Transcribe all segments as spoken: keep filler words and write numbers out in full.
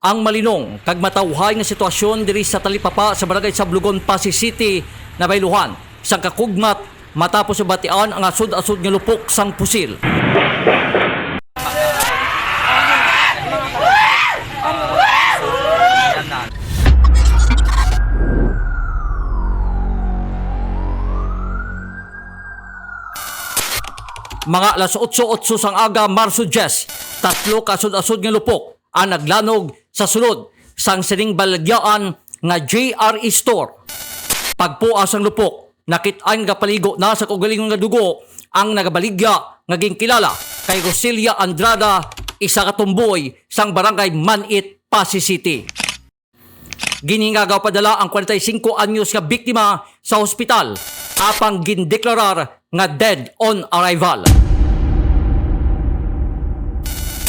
ang malinong kag matawhay nga sitwasyon diri sa talipapa sa Barangay Sablogon, Passi City, nabayluhan sang kakugmat matapos mabatian ang asod-asod nga lupok sang pusil. Mga alas otso otso sang aga, Marso diyes, tatlo ka asod-asod nga lupok ang naglanog sa sulod sang sining balagyaan nga J R E Store. Pagpua sang lupok, nakit-an nga paligo na sa kaugalingon nga dugo ang nagabaligya nga ginkilala kay Rosilia Andrada, isa ka tumboy sang Barangay Manit, Passi City. Ginhingagaw padala ang kwarenta y singko anyos nga biktima sa hospital, apang gindeklarar nga dead on arrival.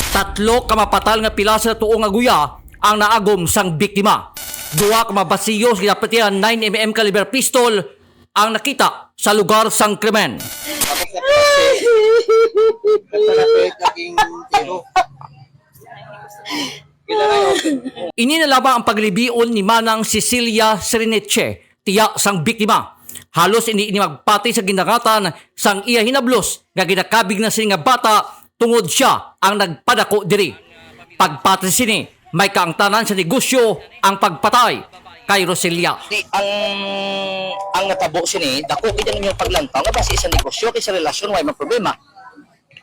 Tatlo ka mapatal nga pila sa tuo nga guya ang naagom sang biktima. Duha ka mga basiyo sa ginapatihan nine M M caliber pistol ang nakita sa lugar sang krimen. Ini na lamang ang paglibion ni Manang Cecilia Sereniche, tiya sang biktima. Halos ini, ini magpati sa gindangatan sang iya hinablos nga ginakabig na sini nga bata tungod sia ang nagpadako diri. Pagpati sini, may kaangtanan sa negosyo ang pagpatay kay Roselia. Di ang, ang natabo sini, dako gid ang inyong paglantaw nga basi sa negosyo kay sa relasyon way man problema.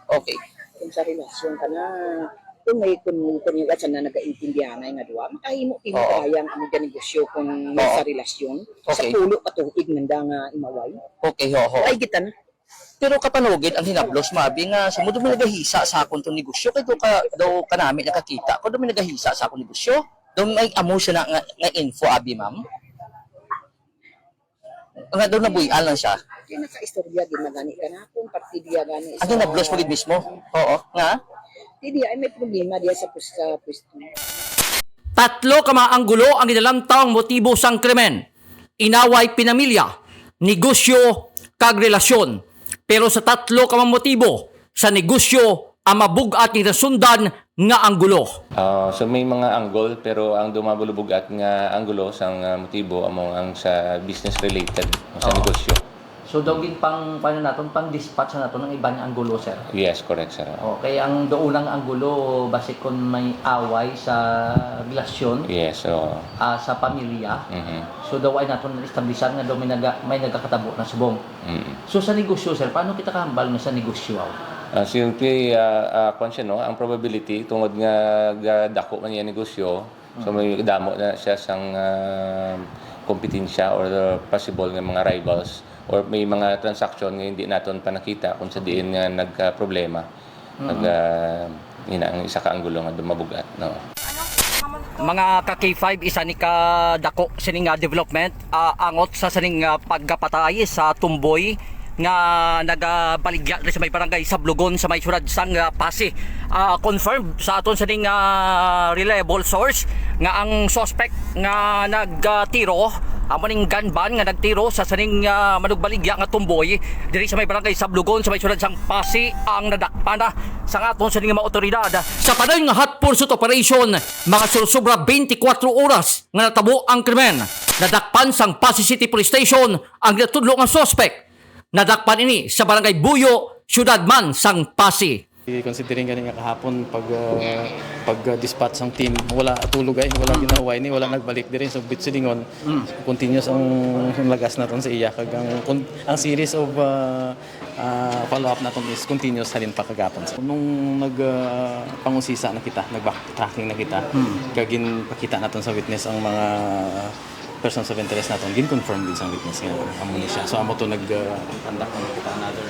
Okay. Kung sa relasyon ka na, kung may, kung, kung yung sa na nagaintindihan ay nga duwa, makahimo timo Oo. kaya ang amo dyan negosyo kung Oo. sa relasyon, sa Okay. pulo ka tuig nanda nga imaway. Okay, ho, ho. Ay, kita na. Pero kapanugid ang hinablos, mabi nga, sumod may nagahisa sa akon tong negosyo, kay do ka, daw kanami nakakita, ko daw may nagahisa sa akong negosyo. Daw may amo siya na, nga, nga info, abi, ma'am. Nga daw nabuy-an lang siya. Kaya nakaistorya, di magani ka na, kung partidya gani Ang sa hinablos mo gid mismo? Oo, nga? Di, di, ay may problema diya sa pus-, sa pwesto. Tatlo ka mga anggulo ang ginalantaw ang motibo sang krimen. Inaway pinamilya, negosyo, kag relasyon. Pero sa tatlo ka mga motibo, sa negosyo ang mabug-at nga ginasundan nga anggulo. Ah, so may mga angle, pero ang dumabulo bug-at nga anggulo sang, ah, motibo amo ang sa business related, sa Oo. negosyo. So, daw gid pang, paano naton, pang dispatch na naton ang iban nga anggulo, sir? Yes, correct, sir. Okay, ang doon ang anggulo, basi kung may away sa relasyon, Yes, oo. ah, sa pamilya, Mhm. so daw ay naton establisan nga daw may naga-, may nagakatabo na subong. Mm. So, sa negosyo, sir, paano kita kahambal nga sa negosyo, aw? Ah, simply, ah, ah, kwan siya, no? Ang probability, tungod nga ga-, dako man niya negosyo, so Mm. may damo na siya sang, ah, kompetensya or, ah, possible nga mga rivals or may mga transaction nga hindi naton pa nakita kung sa diin nga nagka-problema. Mm. Nag, ah, ina ang isa ka anggulo nga dumabug-at, no? Mga ka K five, isa ni ka dako sini nga development, ah, angot sa sining, ah, pagkapatay sa tumboy nga nagabaligya diri sa may barangay Sablogon sa may siyudad sang, ah, Passi. Ah, confirmed sa aton sining, ah, reliable source nga ang suspect nga nagtiro, amo ning gunman nga nagtiro sa sining, ah, manugbaligya nga tumboy diri sa may barangay Sablogon sa may siyudad sang Passi ang nadakpan na sang aton sining mga otoridad. Sa padayon nga hot pursuit operation, mga sursobra twenty-four oras nga natabo ang krimen. Nadakpan sang Passi City Police Station ang ginatudlo nga suspect. Nadakpan ini sa Barangay Buyo, siyudad man sang Passi. Considering gani nga kahapon pag, ah, pag, ah, dispatch sang team, wala tulog ay, wala Mm. ginawa ini, wala nagbalik diri sa Bitsidingon. Mm. Continuous ang, ang lagas naton sa iya, kag ang, kun-, ang series of, ah, ah, follow-up naton is continuous halin pa kagapon. So, nung nag, ah, pangusisa na kita, nag-backtracking na kita, Hmm. kag ginpakita naton sa witness ang mga persons of interest naton, gin-confirm din sa witness nga amo ni siya. So, amo to nag, ah, conduct na kita another,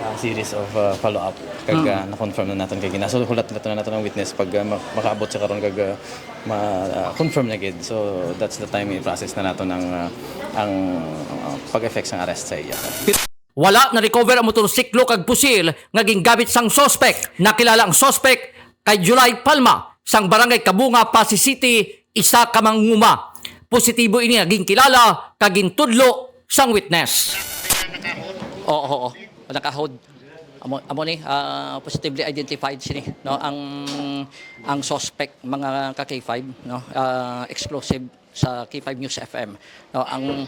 ah, series of, ah, follow-up. Kag, Hmm. ah, na-confirm na naton kay gina. So, hulat naton na naton ang witness pag, ah, ma-, makaabot sa karon kag, ah, ma-, ah, confirm na gid. So, that's the time i-process na naton ang, ah, ang, ah, pag-effects ng arrest sa iya. Wala na-recover ang motorsiklo kag pusil nga gingamit sang suspect. Nakilala ang suspect kay July Palma sang Barangay Kabunga, Passi City, isa ka manguma. Positibo ini nga ginkilala kag gintudlo sang witness. Oo, oo. Nakahod. Amo, amo ni, ah, positively identified sini, no, ang, ang suspect, mga ka K five, no, ah, exclusive sa K five News F M, no, ang,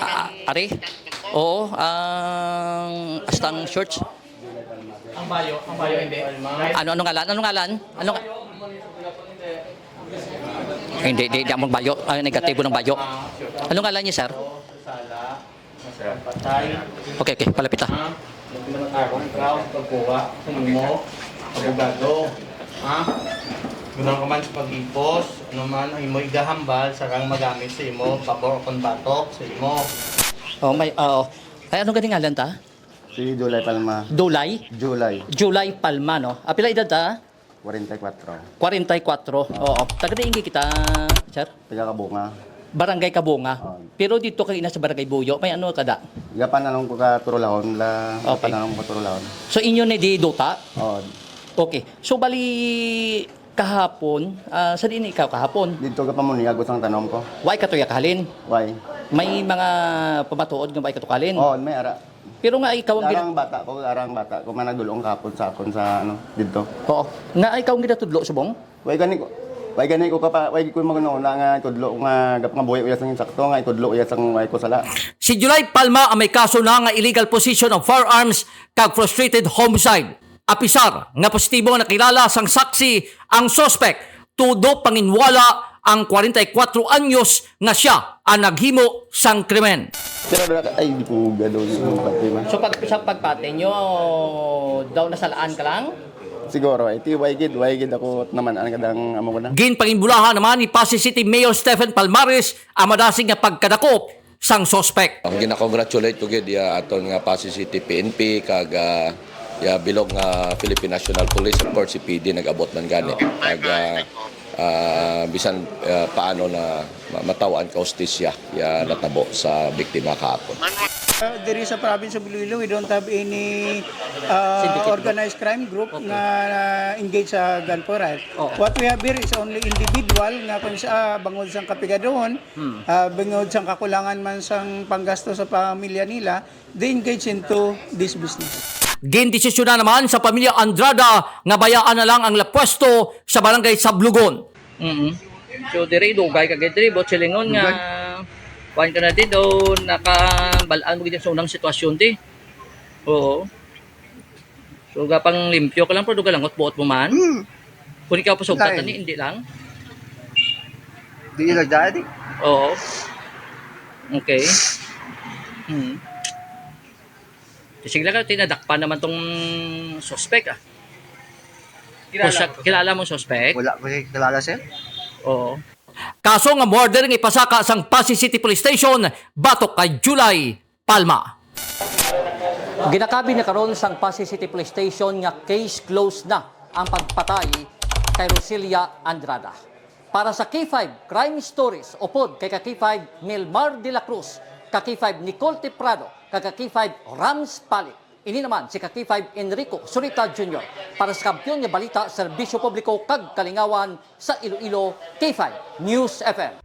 ah, ari? Oo, ang, hasta ang shorts. Ang bayo, ang bayo, hindi. Ano, ano ngalan? Ano ngalan? Ano nga-, hindi, di, di among bayo. Ay, negatibo ng bayo. Ano ngalan niya, sir? Okay, okay, palapit ah. Ha? Nagpinangatarong ikaw sa pagkuha sa imo abogado. Ha? Ganahan ka man sa pag-ipos, ano man ang imo igahambal, sarang magamit sa imo pabor kon batok sa imo. Oh, may, oo. Ay, ano gani ngalan ta? Si July Palma. Dulay? July. July Palma, no? Ah, pila edad ta? Kwarenta y kuatro. Kwarenta y kuatro. Oo. Taga diin kita, sir? Taga Kabunga. Barangay Kabunga. Oo. Pero dito kayo na sa Barangay Buyo, may ano ka da? Gapanalong ko ka Turulahon la. Okay. Gapanalong ko ka Turulahon. So, inyo ni di duta? Oo. Okay. So, bali kahapon, ah, sa diin ikaw kahapon? Dito ka pamuniag ko sang tanom ko. Why ka tuya kahalin? Why? May mga pamatuod nga why ka to kahalin? Oo, may ara. Pero nga ikaw ang gina- Arang bata ko, arang bata ko, managdulong kapon sa akon sa, ano, dito. Oo. Nga ikaw ang ginatudlo subong? Way gani ko, way gani ko kapa, way ko maguna nga tudlo nga gap nga buhi uya sang insakto, nga itudlo uya sang way ko sala. Si July Palma ang may kaso na nga illegal possession of firearms kag frustrated homicide. Apisar nga positibo nga nakilala sang saksi ang suspect, todo panginwala ang kwarenta y kuatro anyos nga siya ang naghimo sang krimen. Pero wala ka, ay, di ko gado yung pati man. So, pag, sa pagpati nyo, daw nasalaan ka lang? Siguro, eh, ti, way gid, way gid ako naman ang kadang amo ko na. Ginpanginbulahan naman ni Passi City Mayor Stephen Palmares ang madasig nga pagkadakop sang suspect. Ang gina-congratulate ko gid ya aton nga Passi City P N P kag, ah, ya bilog nga Philippine National Police, of course, si P D nag-abot man gani. Kag, ah, ah, bisan, ah, paano na ma-, mataw-an ka hustisya ya natabo sa biktima kahapon. Uh, diri sa province of Iloilo, we don't have any, uh, Syndicate group? Organized crime group Okay. nga engaged sa gun for hire. Oo. What we have here is only individual nga kung sa, ah, bangod sang kapigaduhon, Hmm. ah, bangod sang kakulangan man sang panggasto sa pamilya nila, they engage into this business. Gindesisyonan naman sa pamilya Andrada nga bayaan na lang ang lapwesto sa barangay Sablogon. Mm. So, diri, dugay ka gid diri, but silingon nga, Dugay. Kuwan ka na din, do, nakabal-an mo gid sa unang sitwasyon, di. Oo. So, gapang limpyo ka lang, pero dugalangot buot mo man. Hmm. Kung ikaw pasugkat Dahil. Ani, hindi lang. Di ila dati. Oo. Okay. Hmm. Sige lang ka, tinadakpan naman tong suspect, ah. Kilala Kung siya, mo to, sir? Kilala mo suspect? Wala ko siya kilala, sir. Oo. Kaso nga murder nga ipasaka sang Passi City Police Station batok kay July Palma. Ginakabi na karon sang Passi City Police Station nga case closed na ang pagpatay kay Rosilia Andrada. Para sa K five Crime Stories, upod kay ka K five Nilmar de la Cruz, ka K five Nicole Tiprado, kag ka K five Rams Palik. Ini naman si ka K five Enrico Surita Junior para sa Kampiyon nga Balita, Serbisyo Publiko kag Kalingawan sa Iloilo, K five News F M.